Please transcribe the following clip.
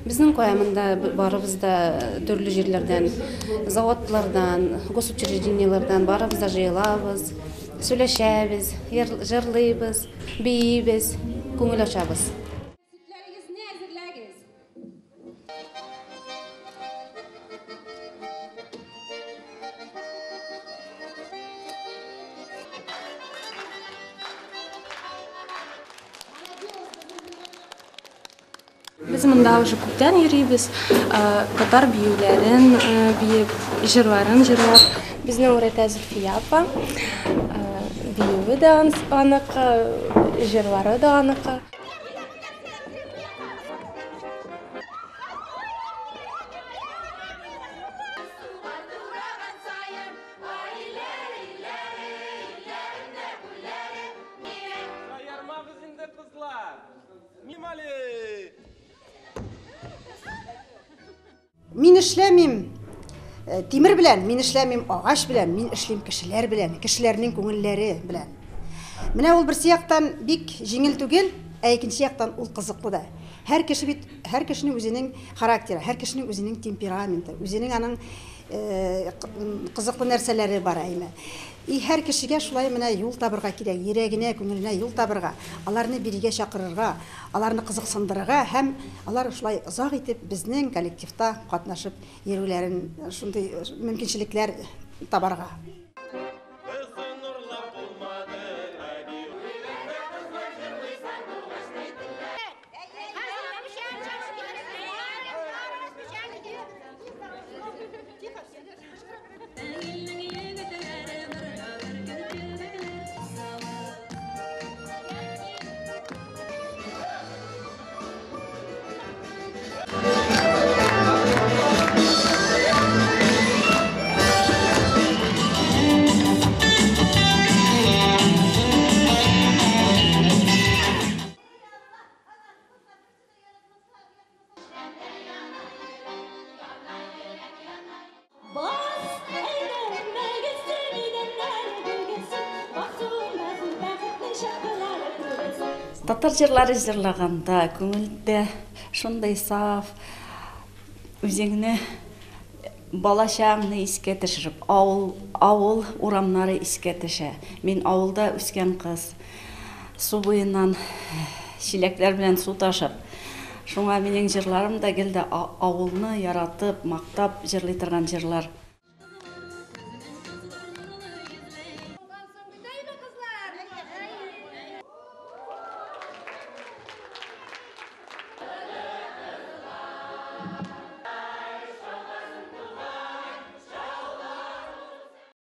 Безнең кая монда барыбыз да төрле җирләрдән, заводлардан, госучреждениеләрдән барыбыз да җыелабыз, сөйләшәбез, җырлыйбыз, биибез, күңел ачабыз. Сөтләрегезне әзерләгез. Без монда уже күптән йөрибез, татар биюләрен биеп, җырларын җырлап. Безне үрәтә Зөлфия апа. Биюе дә аныкы, җырлары да аныкы. Шаярмагыз инде, кызлар! Внимали! Мин эшләмим тимер белән, мин эшләмим агач белән, мин эшлим кешеләр белән, кешеләрнең күңелләре белән. Менә ул берсе яктан бик җиңел түгел, ә икенче яктан ул кызыклы да. Һәр кеше бит, һәр кешенең үзенең характеры, һәр кешенең үзенең темпераменты, үзенең аның кызыклы нәрсәләре бар, әйме. И һәр кешегә шулай менә юл табырга кирәк, йөрәгенә, күңеленә юл табырга, аларны бирегә чакырырга, аларны кызыксындырырга һәм алар шулай озак итеп безнең коллективта катнашып йөрүләрен шундый мөмкинчелекләр табарга. Татар җырлары җырлаганда күңелдә шундый саф, үзеңне бала чагыңны искә төшереп, авыл, авыл урамнары искә төшә. Мин авылда үскән кыз. Су буеннан чиләкләр белән су ташып. Шуңа минем җырларым да гел дә авылны яратып, мактап җырлый торган җырлар.